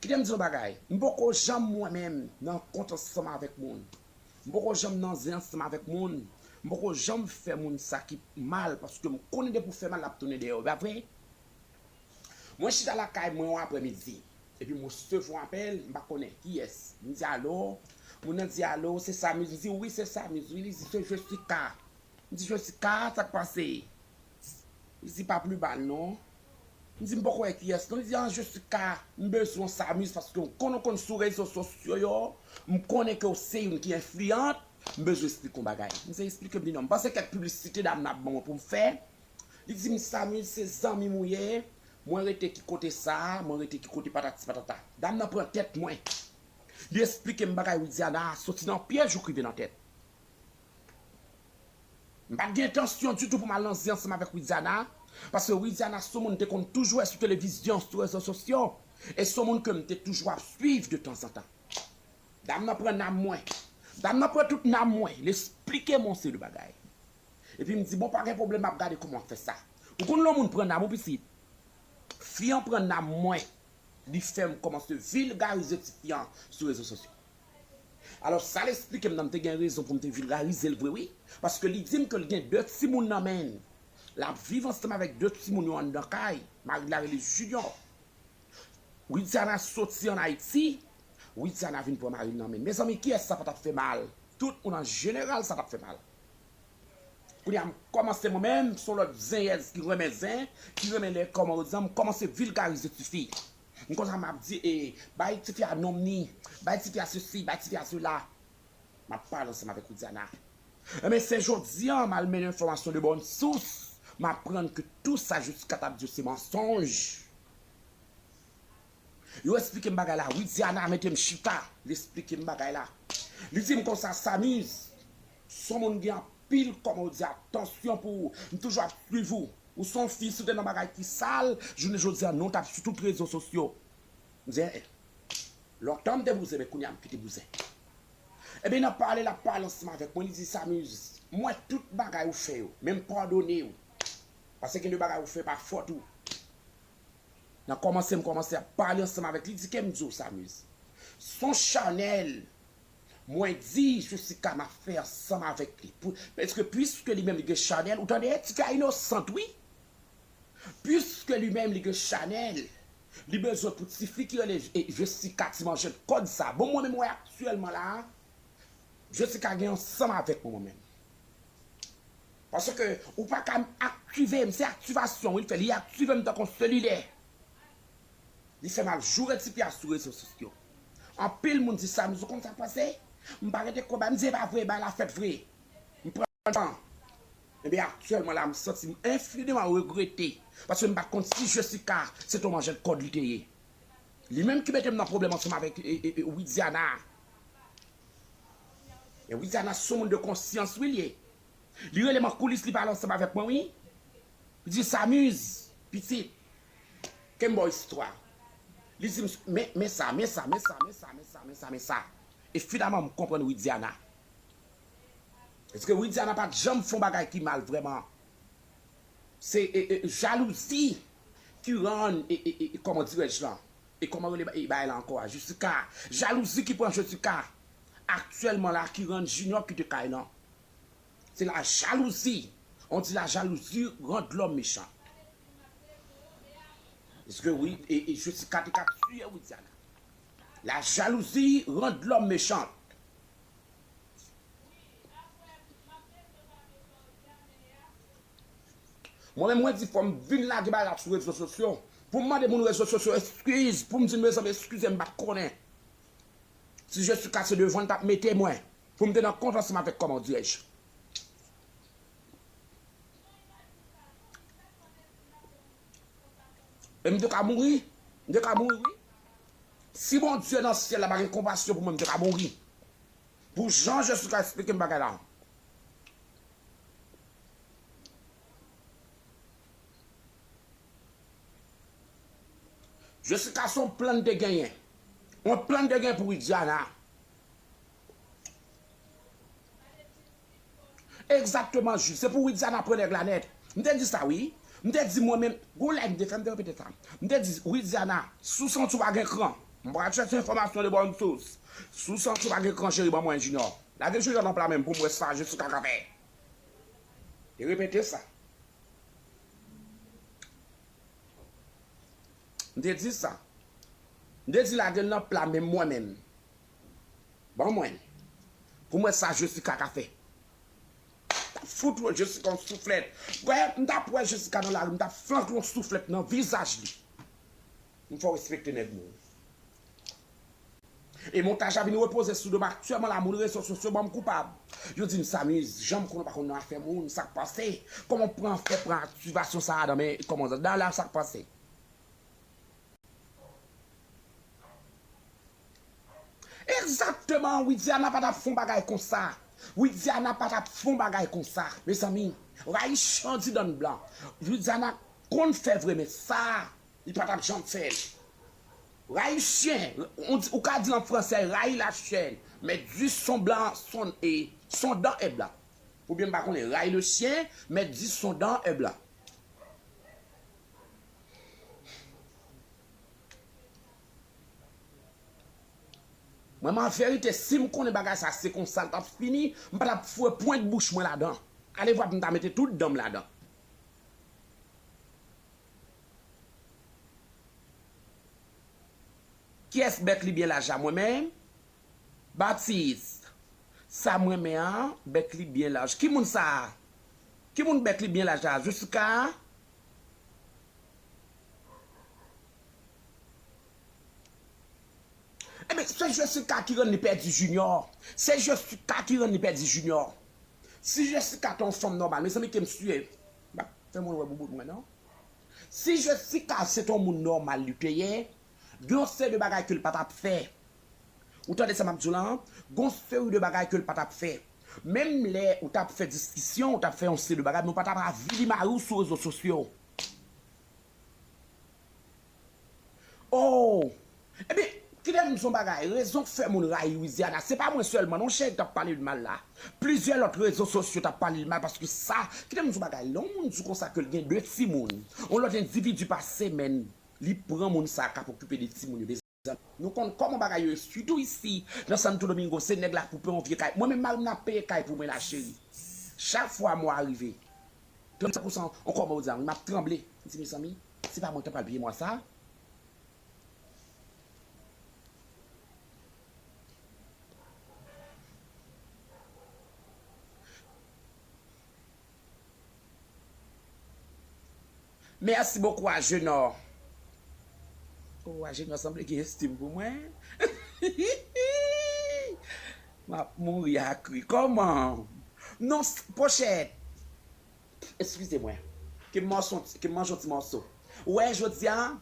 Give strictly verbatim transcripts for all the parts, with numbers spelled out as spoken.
Kite m di yon bagay. M poko janm mwen menm nan kont ansanm avèk moun. M poko janm nan zen ansanm avèk moun. M poko janm fè moun sa ki mal paske m konnen depi w fè mal l ap tounen dèyè w, pa vre? Mwen chita lakay mwen yon aprèmidi. Epi m resevwa yon apèl, m pa konnen kiyès. M di alo. Moun nan di alo, se Samiz. M di wi, se Samiz. Wi, li di se Jessica. M di Jessica, sa k pase? Li di pa pli bal non. M di m poko wè kiyès non. Li di an Jessica, m bezwen w Samiz paske m konnen w konn sou rezo sosyo yo. M konnen ke w se youn ki enfliyant. M bezwen eksplike yon bagay. M di eksplike m li non. M panse kèk piblisite dam nan ap ban mwen pou m fè. Li di m Samiz se zanmi m ou ye. Mwen rete ki kote sa, mwen rete ki kote patati patata. Dam nan pran tèt mwen. Li eksplike m bagay Widiana a soti nan pye jouk rive nan tèt. M pa t gen entansyon ditou pou m al nan zen ansanm avèk Widiana, paske Widiana se yon moun m te konn toujou wè sou televizyon, sou rezo sosyo, e se yon moun ke m te toujou ap swiv de tanzantan. Dam nan pran nanm mwen. Dam nan pran tout nanm mwen. Li eksplike m yon seri de bagay. Epi m di, bon, pa gen pwoblèm, m ap gade kòman m ap fè sa. Ou konn lè yon moun pran nanm ou pitit? Fi an pran nanm mwen. Li fè m kòmanse vilgarize tifi an sou rezo sosyo. Alò, sa l eksplike m nan, m te gen rezon pou m te vilgarize l vre, wi. Paske li di m ke l gen de timoun nan men l. L ap viv ansanm avèk de timoun yo anndan kay. Mari l la rele Junior. Widiana soti ann Ayiti. Widiana vin pran mari l nan men l. Mezanmi, kiyès sa pa t ap fè mal? Tout moun an jeneral, sa t ap fè mal. Kounye a, m kòmanse mwen menm, se yon lòt zenyèz ki renmen zen, ki renmen lè kòman yo di an, m kòmanse vilgarize tifi. M konsa m ap di, e, bay tifi a nonm ni, bay tifi a sesi, bay tifi a sela. M ap pale ansanm avèk Widiana. Enben, se jodi a, m al mennen enfòmasyon de bòn sous, m aprann ke tou sa Jessica t ap di yo se mansonj. Yo eksplike m bagay la. Widiana mete m chita. Li eksplike m bagay la. Li di m konsa, Samiz, se yon moun gen anpil, kòman yo di, atansyon pou ou. M toujou ap swiv ou. Ou se yon fi, si w te nan bagay ki sal, jounen jodi a, non w t ap sou tout rezo sosyo. M di, en, en. Lontan m te bouzen, men kounye a m kite bouzen. Ebyen, nan pale l ap pale ansanm avèk mwen, li di, Samiz, m wè tout bagay ou fè yo, men m padone w. Paske gen de bagay ou fè pa fòt ou. Nan kòmanse, m kòmanse ap pale ansanm avèk li, li di, ke m di w, Samiz. Se yon chanèl, mwen di Jessica m ap fè ansanm avèk li. Pou, paske piske li menm li gen chanèl, ou tande, tifi a inosant, wi. Piske li menm li gen chanèl, li bezwen pou tifi ki rele, e, Jessica ti manjèt kòd sa. Bon, mwen menm, wè aktyèlman la, Jessica gen ansanm avèk mwen, mwen menm. Paske ou pa ka aktive m, se aktivasyon wi l fè, li aktive m tankou yon selilè. Li fè m ap joure tifi a sou rezo sosyo. Anpil moun di Samiz, ou konn sa k pase? M pa rete kwè bagay, m di e pa vre, bagay la fèt vre. M pran tan. Ebyen, aktyèlman la, m santi m enfiniman regrete. Paske m pa t konn si Jessica se t yon manjèt kòd li te ye. Li menm ki mete m nan pwoblèm ansanm avèk, e, e, e, Widiana. E Widiana se yon moun de konsyans, wi, li ye. Li rele m an koulis, li pale ansanm avèk mwen, wi. Li di, Samiz, pitit, ke m ba w istwa. Li di m, men, men sa, men sa, men sa, men sa, men sa, men sa, men sa. E finalman, m konprann Widiana. Paske Widiana pa t janm fè yon bagay ki mal vrèman. Se, e, e, jalouzi ki rann, e, e, e, e, kòman dirèj lan? E kòman rele ba-, e, bagay la ankò a? Jessica. Jalouzi ki pran Jessica. Aktyèlman la, ki rann Junior kite kay lan. Se la jalouzi. On dit la jalousie rend l'homme méchant. Paske wi, e, e Jessica te ka tiye Widiana. La jalousie rend l'homme méchant. Mwen menm, mwen di, fò m vin lage bagay la sou rezo sosyo. Pou m mande moun rezo sosyo eskiz, pou m di, mezanmi, eskize m, m pa t konnen. Si Jessica se devan l t ap mete mwen, pou m te nan kont ansanm avèk, kòman dirèj? E m te ka mouri, m te ka mouri, wi. Si Bondye nan syèl la pa gen konpasyon pou mwen, m te ka mouri. Pou jan Jessica eksplike m bagay la. Jessica se yon plan te genyen. Yon plan te genyen pou Widiana. Egzakteman, Jij. Se pou Widiana pran nèg la nèt. M te di sa, wi. M te di mwen menm, gon live m te fè, m te repete sa. M te di, Widiana, si w santi w pa gen kran, M pral chèche enfòmasyon de bòn sous. Si w santi w pa gen kran, cheri, ban mwen Junior. Lage Junior nan pla men m pou m wè sa Jessica ka fè. E repete sa. M te di sa. M te di lage l nan pla men m mwen menm. Ban mwen l. Pou m wè sa Jessica ka fè. T ap fout wè Jessica yon souflèt. Wè, m t ap wè Jessica nan lari, m t ap flanke yon souflèt nan vizaj li. M fè w respekte nèg mwen. E montaj la vin repoze sou do m aktyèlman la, moun rezo sosyo ban m koupab. Yo di m, Samiz, jan m konnen w pa konn nan afè moun, sa k pase? Kòman w pran fè pran akizasyon sa a nan men kòmandan la, sa k pase? Egzakteman, Widiana pa t ap fè yon bagay konsa. Widiana pa t ap fè yon bagay konsa. Mezanmi, rayi chan di dan blan. Widiana konn fè vre, men sa, li pa t ap janm fè l. Rayi chen, ou, ou ka di an fransè, rayi la chienne, mais du son blanc, son, et, son dent est blanc. Oubyen m pa konnen, rayi le chien, mais du son dent est blanc. Mwen, an verite, si m konnen bagay sa se konsa l t ap fini, m pa t ap foure pwent bouch mwen ladan. Alevwa pou m ta mete tout dan m ladan. Kiyès bèk li byen laj la? Mwen menm? Batis. Sa m renmen an, bèk li byen laj. Ki moun sa a? Ki moun bèk li byen laj la? Jessica? Ebyen, se Jessica ki rann li pèdi Junior. Se Jessica ki rann li pèdi Junior. Si Jessica te yon fanm nòmal, mezanmi, ke m siye. M ap fè moun wè boubout mwen, non? Si Jessica se te yon moun nòmal li te ye, gen yon seri de bagay ke l pa t ap fè. Ou tande sa m ap di w la, an? Gen yon seri de bagay ke l pa t ap fè. Menm lè ou t ap fè diskisyon, ou t ap fè yon seri de bagay, men ou pa t ap avili mari w sou rezo sosyo. Oh! Ebyen, kite m di w yon bagay, rezon k fè moun rayi Widiana, se pa mwen sèlman non cheri k t ap pale l mal la. Plizyè lòt rezo sosyo t ap pale l mal paske sa, kite m di w yon bagay, lè yon moun di w konsa ke l gen de timoun, yon lòt endividi pa semèn, li pran moun sa k ap okipe de timoun yo. Mezanmi, nou konn kòman bagay yo ye, sitou isi, nan Santo Domingo, se nèg la pou peye yon vye kay. Mwen menm, mari m nan ap peye kay pou mwen la, cheri. Chak fwa mwa rive, trannsenk pousan, on kòman yo di a, m ap tranble. M di, mezanmi, se pa mwen k ta pral peye mwa sa. Mèsi bokou, Ajenò. Oh, Ajenò sanble gen estim pou mwen. M ap mouri ak ri. Kòman? Non, s-, Pochèt. Eskize mwen. Ke m manje yon ti, ke m manje yon ti mòso. Ou wè, jodi a,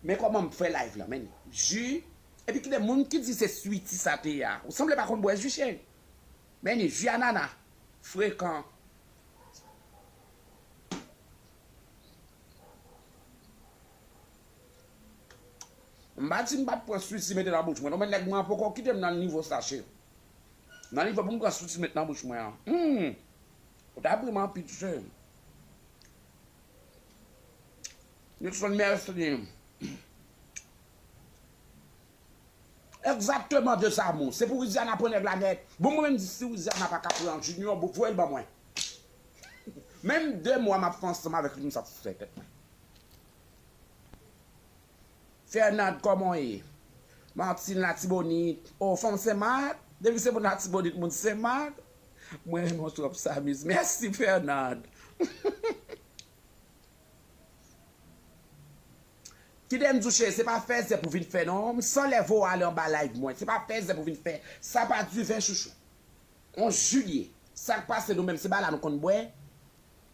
men kòman m fè live la, men. Ji, epi ki de moun ki di se switi sa te ye a? Ou sanble pa konn bwè ji, cheri. Men ni ji anana. Frekan. M pa di m pa t pran switi mete nan bouch mwen. Non, men nèg mwen an poko kite m nan nivo sa, cheri. Nan nivo pou m pran switi met nan bouch mwen an. Hmm. Ou ta ri m anpil, cheri. Nilson, mèsi. Egzakteman, de zamou. Se pou Widiana pran nèg la nèt. Bon, mwen menm di si Widiana pa ka pran Junior, bon, voye l ban mwen. Menm de mwa m ap fè ansanm avèk li, m sa fè tèt mwen. Fernand, kòman w ye? Martine Latibonit. Oh, fanm Senmak? Depi se moun Latibonit, moun Senmak. Mwen renmen w twòp, Samiz. Mèsi, Fernand. Kite m di w, cheri, se pa fèzè pou vin fè, non. M san lè voye ale anba live mwen. Se pa fèzè pou vin fè. Sa pa diven, chouchou. On ji l ye. Sa k pase, nou menm, se bagay la nou konn bwè.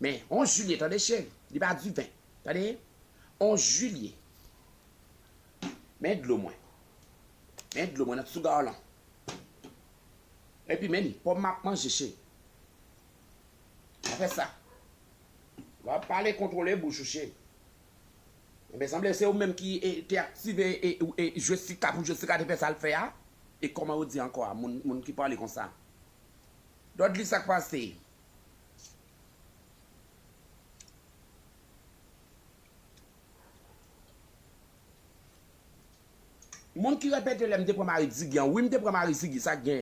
Men, on ji l ye, tande, cheri. Li pa diven. Tande? On ji l ye. Men dlo mwen. Men dlo mwen nan ti sougar lan. Epi, men ni, pòm m ap manje, cheri. Pa fè sa. W ap pale, kontwole bouch ou, cheri. Enben, sanble se ou menm ki, e, te aktive, e, e, e Jessica pou Jessica te fè sa l fè a. E kòman yo di ankò a, moun, moun ki pale konsa? Dòdli, sa k pase? Moun ki repete lè m te pran mari Ziggy an. Wi, m te pran mari Ziggy, sa k gen?